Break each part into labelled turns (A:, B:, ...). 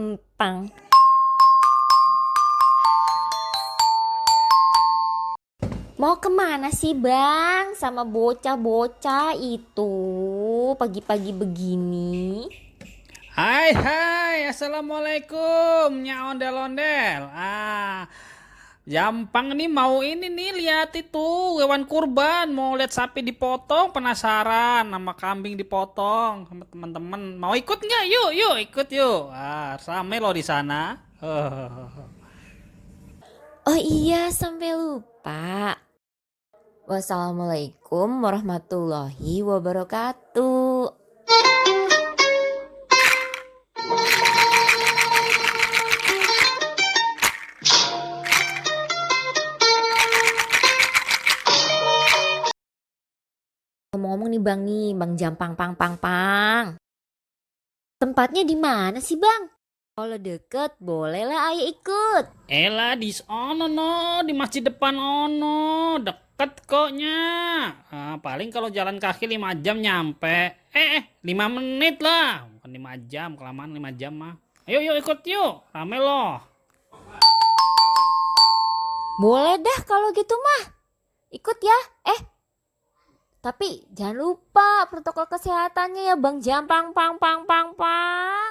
A: gampang. Mau kemana sih bang sama bocah-bocah itu pagi-pagi begini?
B: Hai, assalamualaikum, nya ondel-ondel. Gampang nih mau ini nih lihat itu hewan kurban, mau lihat sapi dipotong, penasaran sama kambing dipotong sama teman-teman. Mau ikut nggak? Yuk, ikut yuk. Rame loh di sana.
A: Oh iya sampai lupa. Wassalamualaikum warahmatullahi wabarakatuh. Ngomong-ngomong nih, Bang Jampang pang pang pang. Tempatnya di mana sih, Bang? Kalau deket, bolehlah ayah ikut.
B: Elah di sono no, di masjid depan ono, deket koknya. Paling kalau jalan kaki 5 jam nyampe. 5 menit lah, bukan 5 jam, kelamaan 5 jam mah. Ayo yuk ikut yuk, rame loh.
A: Boleh dah kalau gitu mah. Ikut ya. Tapi jangan lupa protokol kesehatannya ya, Bang Jampang pang pang pang pang.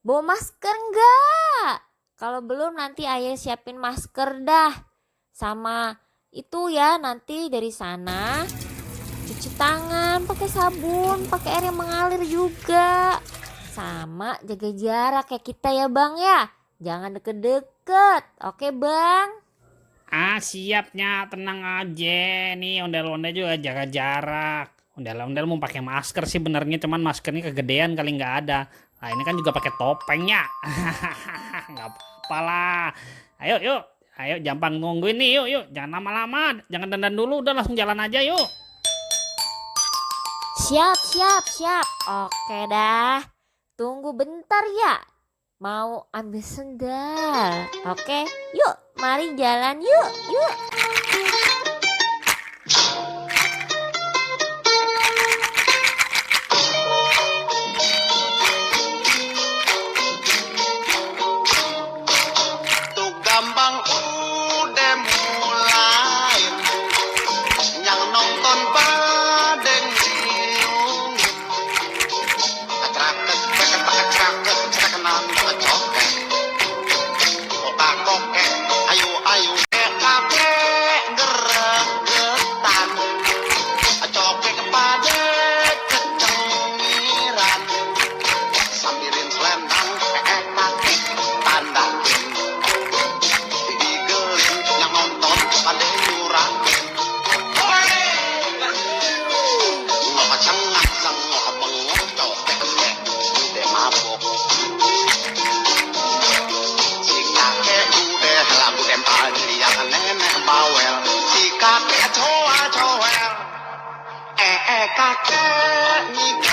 A: Bawa masker enggak? Kalau belum nanti ayah siapin masker dah. Sama itu ya nanti dari sana cuci tangan pakai sabun, pakai air yang mengalir juga. Sama jaga jarak kayak kita ya Bang ya. Jangan deket-deket. Oke Bang?
B: Siapnya, tenang aja. Nih ondel-ondel juga jaga jarak. Ondel-ondel mau pakai masker sih benernya, cuman maskernya kegedean kali nggak ada. Nah ini kan juga pakai topengnya. Nggak apa-apa lah. Ayo Jampang nungguin nih, yuk. Jangan lama-lama, jangan dandan dulu, udah langsung jalan aja yuk.
A: Siap. Oke dah. Tunggu bentar ya. Mau ambil sendal. Oke, yuk mari jalan yuk.
C: Tuh Gambang udah mulai, yang nonton pada ngiyung. Atraket, paket, cekenan, coket. Kokak-kokek, ayo, kakek geregetan. Cokek pada kecengiran. Sambilin selendang, kakek tandakin. Digelin yang nonton pada nyurakin. Ngok cengak ngok bengok cokek udah mabok. Si kakek udah lagu tempal yang nenek bawel. Si kakek coel. Kakek nikah.